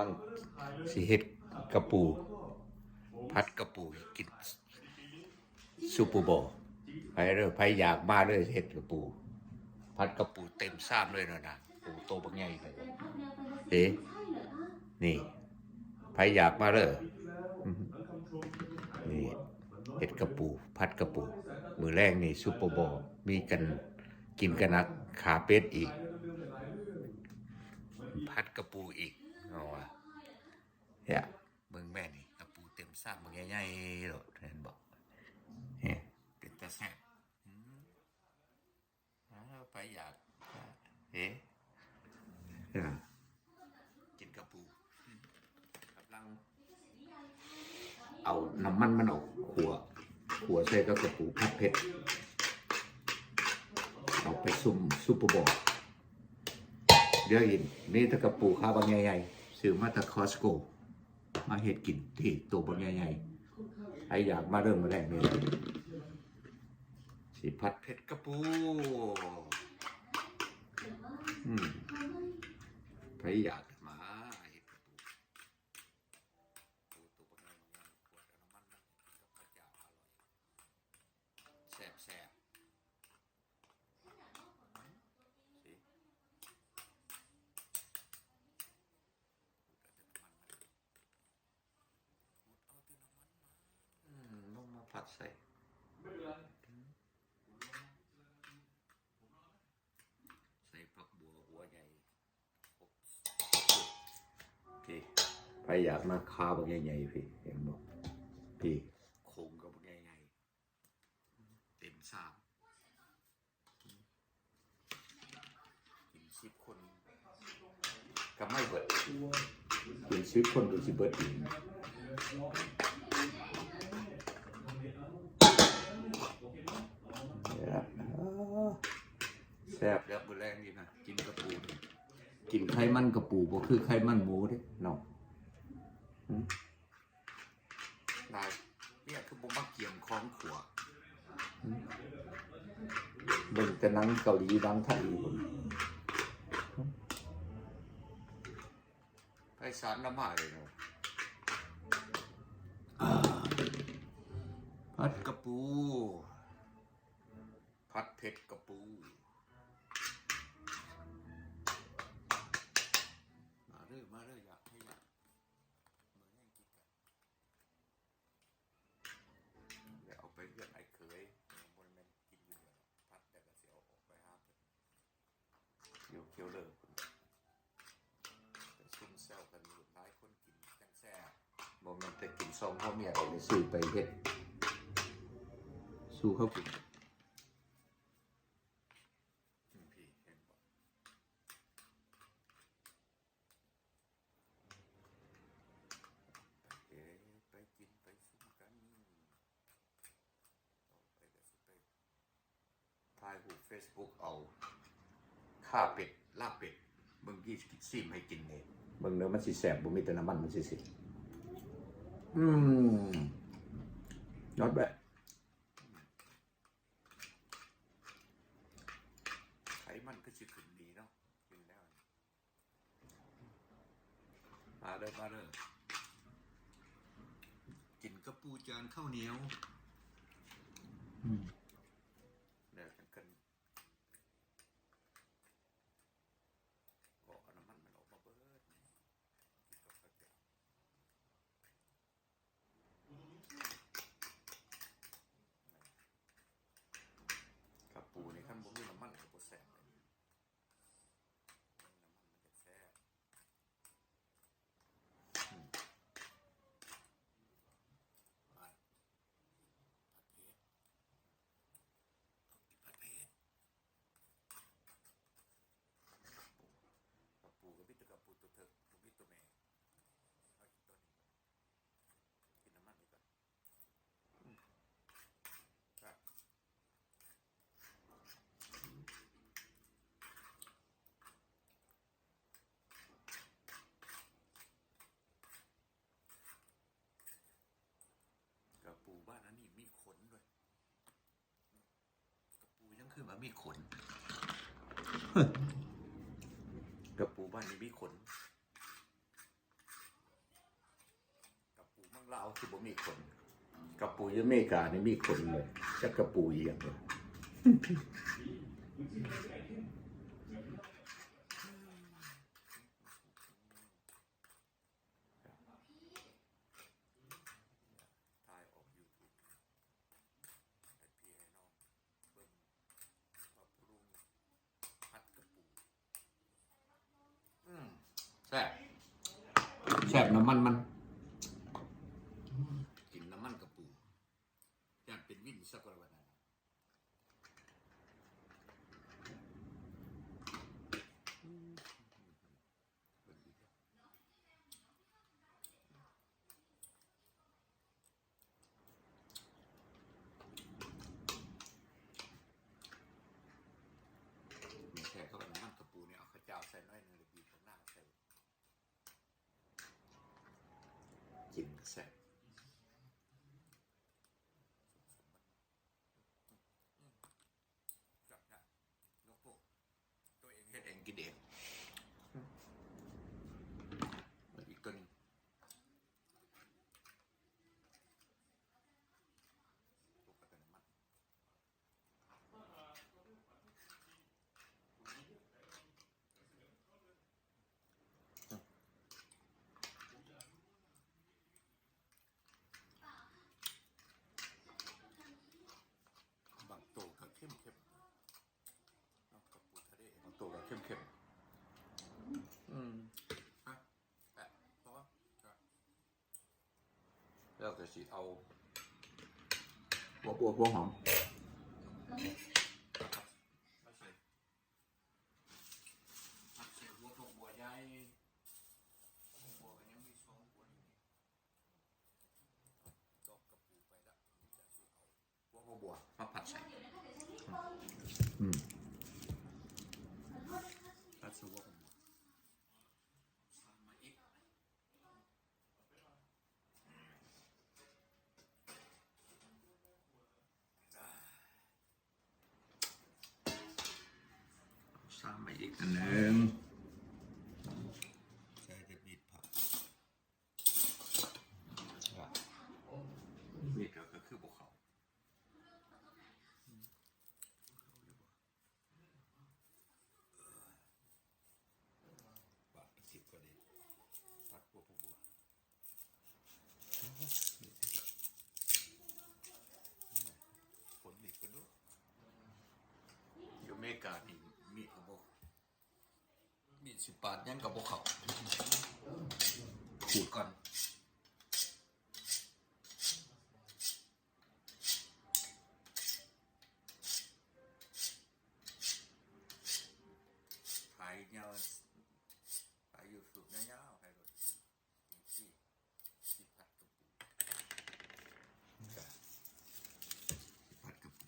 ງຊິເຮັດກະປູ ຜັດກະປູກິນ Super Bowl ໃຜເດີ ໃຜຢາກມາເດີ ເຮັດກະປູ ຜັດກະປູເຕັມຊາມເລີຍນະ ໂອ້ ໂຕບັກໃຫຍ່ເລີຍ ເດ້ ນີ້ ໃຜຢາກມາເດີ ນີ້ ເຮັດກະປູ ຜັດກະປູ ມື້ແລງນີ້ Super Bowl ມີກັນ ກິນກັນນະ ຂາເປັດອີກ ຜັດກະປູອີກ ເອົາວ່າ ເບິ່ງແມ່ນີ້ ກະປູເຕັມຊາມບັກໃຫຍ່ໆໂລດ ເຫັນບໍ່ ເປັນຕາແຊບ ອືມ ອ້າວ ໃຜຢາກ ເອີ ກິນກະປູ ກຳລັງເອົານ້ຳມັນມັນອອກ ຂົ້ວ ຂົ້ວໃສ່ກັບກະປູຜັດເຜັດ ເອົາໄປຊຸ່ມ Super Bowl ດຽວອີກ ມີແຕ່ກະປູຂາບັກໃຫຍ່ໆ ຊື້ມາແຕ່ Costco ມາເຮັດກິນ ທີ່ໂຕບັກໃຫຍ່ໆ ໃຜຢາກມາເດີ ມື້ແລງນີ້ ຊິຜັດເຜັດກະປູ ອືມ ໃຜຢາກມາເຮັດກະປູ ໂຕບັກໃຫຍ່ໆ ຂວດເອົານ້ຳມັນມັນ ແຊບໆ ອືມ ລົງມາຜັດໃສ່ ໃສ່ຜັກບົວຫົວໃຫຍ່ ພີ້ ໃຜຢາກມາຄາບັກໃຫຍ່ໆ ພີ້ ເຫັນບໍ່ ພີ້ ໂຄງກໍບັກໃຫຍ່ໆ ເຕັມຊາມ ກິນສິບຄົນກໍໄມ່ເບິດ ກິນສິບຄົນກໍຊິເບິດອີກ ແຊບແລ້ວ ມື້ແລງນີ້ນະ ກິນກະປູ ກິນໄຂ່ມັນກະປູ ບໍ່ຄືໄຂ່ມັນໝູເດ້ເນາະ ອືມ ຫຼາຍ ເມຍຄືບໍ່ມັກກຽມຂອງຂົວ ເບິ່ງແຕ່ໜັງເກົາຫຼີ ໜັງໄທພຸ້ນ ໄພສານລະມາເລີຍເນາະ ອ່າ ຜັດກະປູ ຜັດເຜັດກະປູ ມາເດີ ມາເດີ ຢາກໃຫ້ຢາກ ມື້ແລງກິນກັນ ແລ້ວເອົາໄປເຮືອນອ້າຍເຂີຍ ບໍ່ແມ່ນກິນຢູ່ເຮືອນ ຜັດແລ້ວກໍຊິເອົາອອກໄປຫາເພິ່ນ ຢູ່ຄິວເລີພຸ້ນ ໄປຊຸມແຊວກັນຢູ່ ຫຼາຍຄົນກິນຈັ່ງແຊບ ບໍ່ແມ່ນແຕ່ກິນສອງຜົວເມຍ ໄດ້ຊື້ໄປເຮັດສູ່ເຂົາກິນ ອືມ ພີ້ ເຫັນບໍ່? ເອີ ໄປກິນໄປຊຸມກັນ ຕໍ່ໄປກໍຊິໄປຖ່າຍຮູບເຟສບຸກເອົາ ຂ້າເປັດ ລາບເປັດ ເບິ່ງ ຊິຊີມໃຫ້ກິນເດ້ ເບິ່ງເດີ ມັນຊິແຊບ ບໍ່ມີແຕ່ນ້ຳມັນ ມັນຊິຊິ ອືມ not bad ໄຂມັນຄືຊິຂຶ້ນດີເນາະ ກິນແລ້ວ ມາເດີ ມາເດີ ກິນກະປູຈານເຂົ້າໜຽວ ອືມ ແລ້ວຈັ່ງຂຶ້ນ ກໍເອົານ້ຳມັນມັນອອກມາເບິດ ກິນກັບເຂົ້າເຈົ້າ ກະປູນີ້ຄັນບໍ່ມີນ້ຳມັນກໍບໍ່ແຊບເລີຍ ນ້ຳມັນມັນຈະແຊບ ອືມ ຜັດເຜັດ ຕ້ອງກິນຜັດເຜັດ ກະປູ ກະປູກໍມີແຕ່ກະປູໂຕເຖິກ ບໍ່ມີໂຕແມ່ ເຮົາກິນໂຕນີ້ ກິນນ້ຳມັນນີ້ກ່ອນ ອືມ ແຊບ ກະປູບ້ານອັນນີ້ມີຂົນເວີຍ ກະປູຍັງຄືວ່າມີຂົນ ກະປູບ້ານນີ້ມີຂົນ ລາວຊິບໍ່ມີຂົນ. ກະປູຢູ່ອາເມລິການີ້ມີຂົນເລີຍ. ຈັກກະປູອີ່ຫຍັງເລີຍ. ຖ່າຍອອກຢູທູບໃຫ້ພີ່ໃຫ້ນ້ອງເບິ່ງວ່າພໍ່ລຸງຜັດກະປູ. ອືມ ແຊບ ແຊບ ນ້ຳມັນມັນ ກິນນ້ຳມັນກະປູ ຢ້ານເປັນວິນຊະກໍວ່ານັ້ນ. ແມ່ນແທ້ ເຂົາວ່ານ້ຳມັນກະປູນີ້ ເອົາເຂົ້າຈ້າວໃສ່ໜ້ອຍໜຶ່ງ ແລ້ວບີບບັກນາວໃສ່ ກິນກະແຊບ. ແຊບນະ ໂອ້ໂຫ ຕົວເອງເຮັດເອງກິນເອງ. ອີກຕົວໜຶ່ງ ບາງໂຕກໍເຂັ້ມໆ ເນາະ ກະປູທະເລ ບາງໂຕກໍເຂັ້ມໆ. ອືມ ອ່ະ ແລ້ວກໍຊິເອົາຫົວບົວຫົວຫອມ ມາໃສ່ ມາໃສ່ຫົວຜັກບົວໃຫຍ່ ຫົວບົວກໍຍັງມີສອງຫົວຢູ່ນີ້ ດອກກະປູໄປລະ ມີແຕ່ຊິເອົາຫົວຜັກບົວມາຜັດໃສ່. ອືມ ຜັດໃສ່ຫົວຜັກບົວ ຊາມມາອີກອັນໜຶ່ງ ໃສ່ແຕ່ບີບຜັກ ບີບແລ້ວກໍຄືບໍ່ເຂົ້າ. ບາດກະສິບກໍດີ ຕັດຫົວຜັກບົວ ຄົນນີ້ກໍດຸ ຢູ່ອາເມລິການີ້ມີດກໍບໍ່ ມີດຊິປາດຫຍັງກໍບໍ່ເຂົ້າ ຂູດກ່ອນ. ຖ່າຍຍາວ ຖ່າຍຢູທູບຍາວໆ ໃຫ້ໂລດ ຊິ ຊິຜັດກະປູ ກະຊິຜັດກະປູ.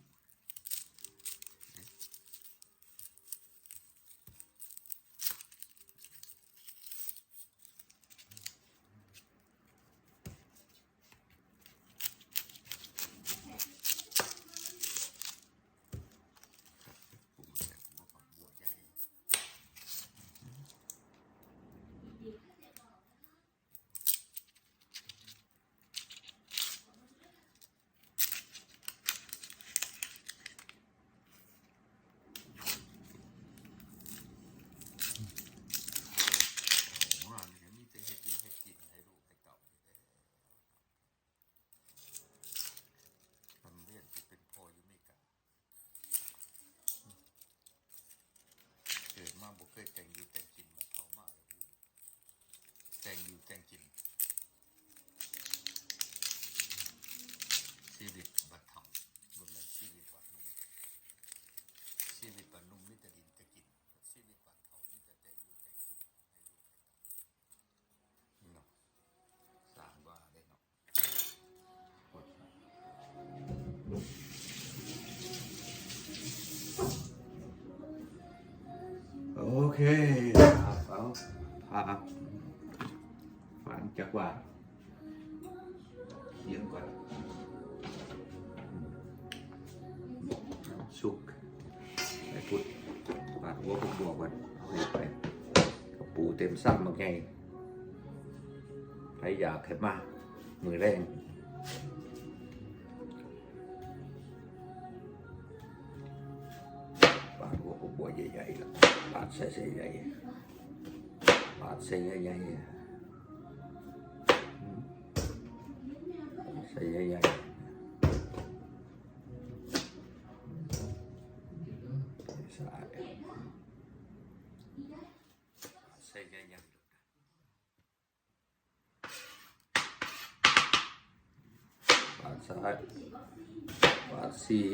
ໂອ້ ອັນນີ້ກໍມີແຕ່ເຮັດຢູ່ເຮັດກິນໃຫ້ລູກໃຫ້ເຕົ້ານີ້ແຫຼະ ທຳວຽນຜູ້ເປັນພໍ່ຢູ່ເມກາ ເກີດມາບໍ່ເຄີຍແຕ່ງຢູ່ແຕ່ງກິນ ບັດເຖົ້າມາແລ້ວຮູ້ ແຕ່ງຢູ່ແຕ່ງກິນ ຊີວິດບັດເຖົ້າ ບໍ່ແມ່ນຊີວິດບັດໜຸ່ມ ຊີວິດບັດໜຸ່ມມີແຕ່ດິນແຕ່ກິນ ຊີວິດບັດເຖົ້າມີແຕ່ແຕ່ງຢູ່ແຕ່ງກິນ ໃຫ້ລູກໃຫ້ເຕົ້າເນາະ ສ້າງວ່າເດ້ເນາະ. ໂອເຄ ເອົາ ພາຟັງຈັກຫວານ ຄຽງກ່ອນ ສຸກ ໄປພຸ້ນ ປາດຫົວຜົກບົວກ່ອນ ເອົາໄປ ກະປູເຕັມຊາມບັກໃຫຍ່ ໃຜຢາກໃຫ້ມາ ມື້ແລງ ປາດຫົວບັກບົວໃຫຍ່ໆ ລະປາດໃສ່ໃຫຍ່ໆ ປາດໃສ່ໃຫຍ່ໆ ປາດໃສ່ໃຫຍ່ໆ ສາຍ ປາດໃສ່ໃຫຍ່ໆ ປາດຊ້າຍ ປາດສີ່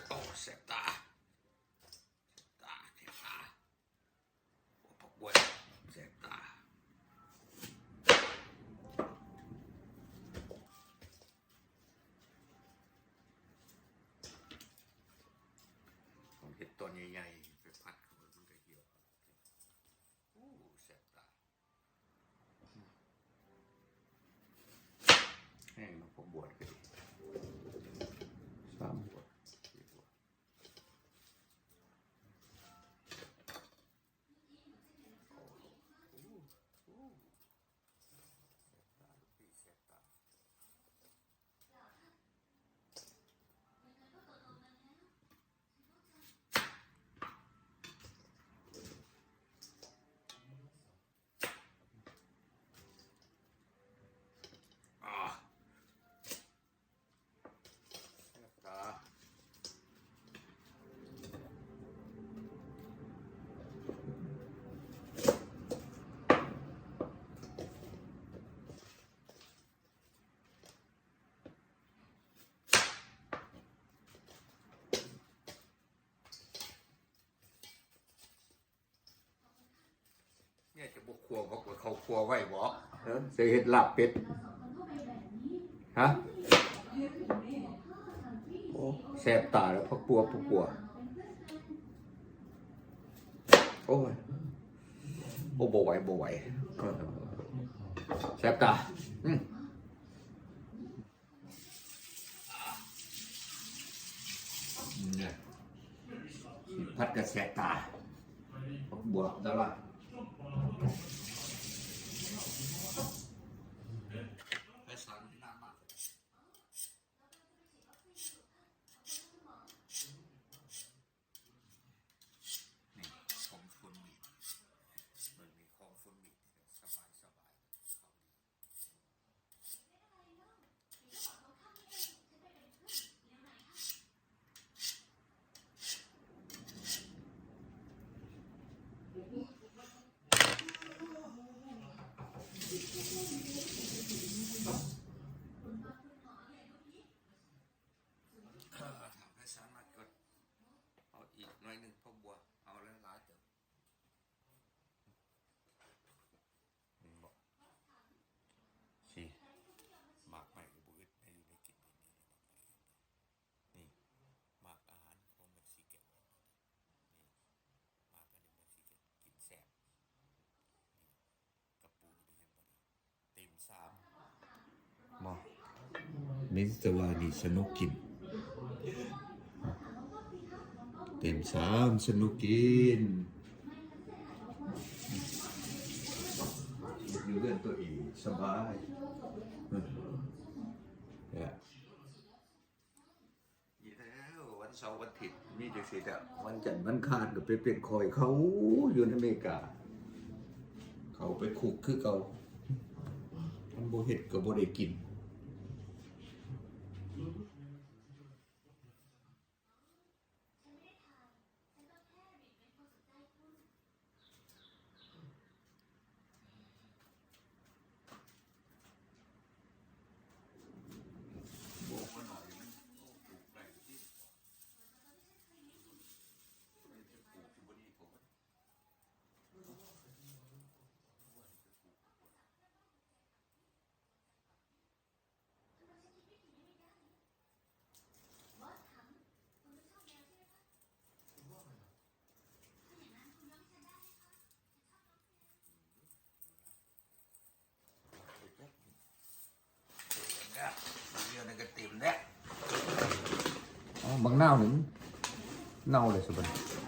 ໂອ້ ແສບຕາ ຕາ ແສບຕາ ໂອ້ ພວກບົວ ແສບຕາ ຕ້ອງເຮັດຕອນໃຫຍ່ໆ ໄປຜັດ ມັນກະຫ່ຽວ ໂອ້ ແສບຕາ ແຫ້ງເນາະ ພວກບົວກະດີ ສາມບົວ ສີ່ບົວ ໂອ້ ໂອ້ ແສບຕາ ລູກພີ່ ແສບຕາ. ເມຍຈະບໍ່ຂົ້ວ ເຂົາຂົ້ວໄວ້ບໍ? ເອີ ຊິເຮັດລາບເປັດ ຮະ? ໂອ້ ແສບຕາແລ້ວ ພວກບົວ ພວກບົວ ໂອ້ຍ ໂອ້ ບໍ່ໄຫວ ບໍ່ໄຫວ ເອີ ແສບຕາ ອືມ. ຜັດກະແສບຕາ ບັກບົວດາລາ ໄປສານທີ່ນາມາ ນີ້ ຂອງຄົນມີ ເບິ່ງນີ້ ຂອງຄົນມີ ສະບາຍ ສະບາຍ ເຂົ້າດີ. ຖ້າໃຫ້ສາມາດກໍເອົາອີກໜ້ອຍໜຶ່ງ ເພາະບົວເອົາຫຼາຍໆເຕີບ. ເຫັນບໍ່? ຊິ ໝາກໄມ້ກໍບໍ່ອຶດ ໃນຢູ່ໃນກິນບໍ່ມີແລ້ວໝາກໄມ້. ນີ້ ໝາກອາຫານຂອງເມັກຊິກັນ ນີ້ ໝາກອັນນີ້ເມັກຊິກັນ ກິນແຊບ. ນີ້ ກະປູນີ້ ເຫັນບໍ່ນີ້? ເຕັມຊາມ ມາ ມີແຕ່ວ່ານີ້ສະໜຸກກິນ ເຕັມຊາມສະໜຸກກິນ ຢູ່ເຮືອນຕົວເອງສະບາຍ ເອີ ນີ້ແຫຼະ ວັນເສົາວັນອາທິດມີຈັ່ງຊີ້ແຫຼະ ວັນຈັນວັນຄານກໍໄປເປັນຂ້ອຍເຂົາຢູ່ໃນອາເມລິກາ ເຂົາໄປຄຸກຄືເກົ່າ ຄັນບໍ່ເຮັດກໍບໍ່ໄດ້ກິນ. ບັກນາວນີ້ມັນເນົ່າແລ້ວຊະບັດນີ້.